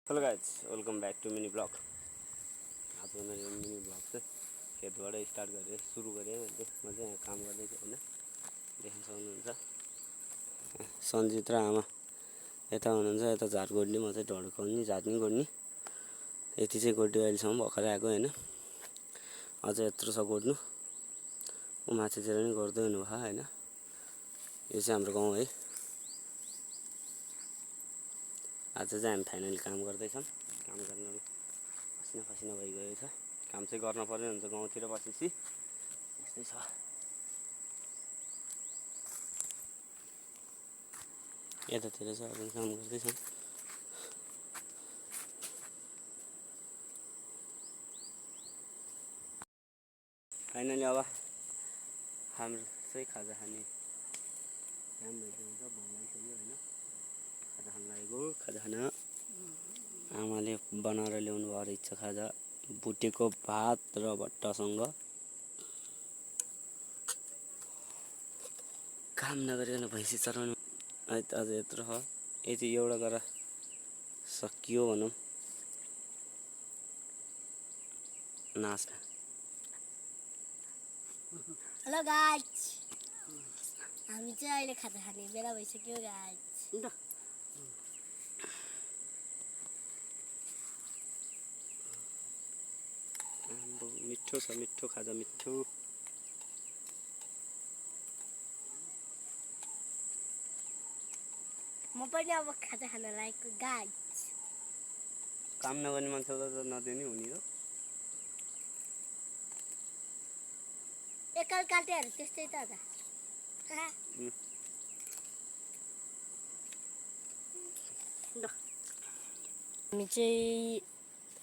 Hello guys welcome back to mini blog. आज मैले mini blog चाहिँ खेतबाटै स्टार्ट गरेँ सुरु गरेँ मैले। म चाहिँ यहाँ काम गर्दै थिएँ होइन, देख्न सक्नुहुन्छ सन्जित र आमा यता हुनुहुन्छ, यता झार गोड्ने, म चाहिँ ढड खोल्ने झार नि गोड्ने। यति चाहिँ गोड्यो अहिलेसम्म भर्खरै आएको होइन, अझ यत्रो छ गोड्नु। ऊ माथितिर नि गर्दै हुनुभयो होइन। यो चाहिँ हाम्रो गाउँ है। आज चाहिँ हामी फाइनली काम गर्दैछौँ। काम गर्न पसिना पसिना भइगएको छ। काम चाहिँ गर्न पर्ने हुन्छ गाउँतिर बसेपछि, यस्तै छ। यतातिर चाहिँ अरू काम गर्दैछौँ। फाइनली अब हाम्रो चाहिँ खाजा खाने टाइम भइसकेको छ, भोक लागिसक्यो होइन। खाजा खान लागेको, खाजा खाना आमाले बनाएर ल्याउनु भयो रहेछ खाजा, भुटेको भात र भट्टासँग। काम नगरिकन भैँसी चराउनु है त, अझ यत्रो छ। यति एउटा गरेर सकियो भनौँ नाच्न। हेलो गाइस, हामी चाहिँ अहिले खाजा खाने बेला भइसक्यो गाइस। मिठो छ, मिठो खाजा मिठो। म पनि अब खाजा खान लागेको गाइस। काम नगर्ने मान्छेलाई त नदिने हुने हो। एकल काटेहरू त्यस्तै त हो त। हामी चाहिँ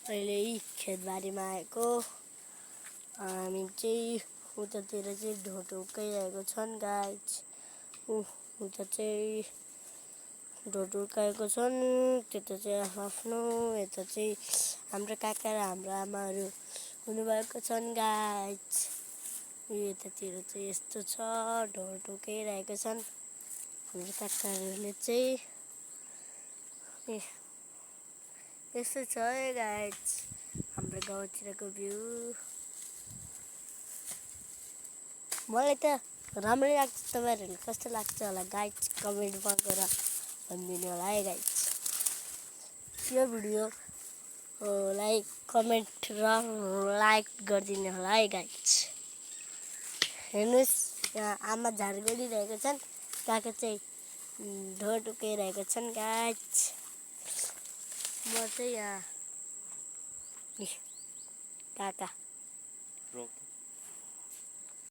अहिले खेतबारीमा आएको। हामी चाहिँ उतातिर चाहिँ ढोढुकाइरहेको छन् गाइस। उता चाहिँ ढोढुकाएको छन्, त्यता चाहिँ आफ्नो, यता चाहिँ हाम्रो काका र हाम्रो आमाहरू हुनुभएको छन् गाइस। यतातिर चाहिँ यस्तो छ, ढोढुकाइरहेको छन् हाम्रो काकाहरूले चाहिँ। यस्तो छ है गाइस हाम्रो गाउँतिरको भ्यू। मलाई त राम्रै लाग्छ, तपाईँहरूले कस्तो लाग्छ होला गाइस कमेन्टमा गएर भनिदिनु होला है गाइस। यो भिडियो लाइक कमेन्ट र लाइक गरिदिनु होला है गाइस। हेर्नुहोस्, यहाँ आमा झार गरिरहेको छन्, काका चाहिँ ढोढुकाइरहेको छन् गाइस। म चाहिँ यहाँ काका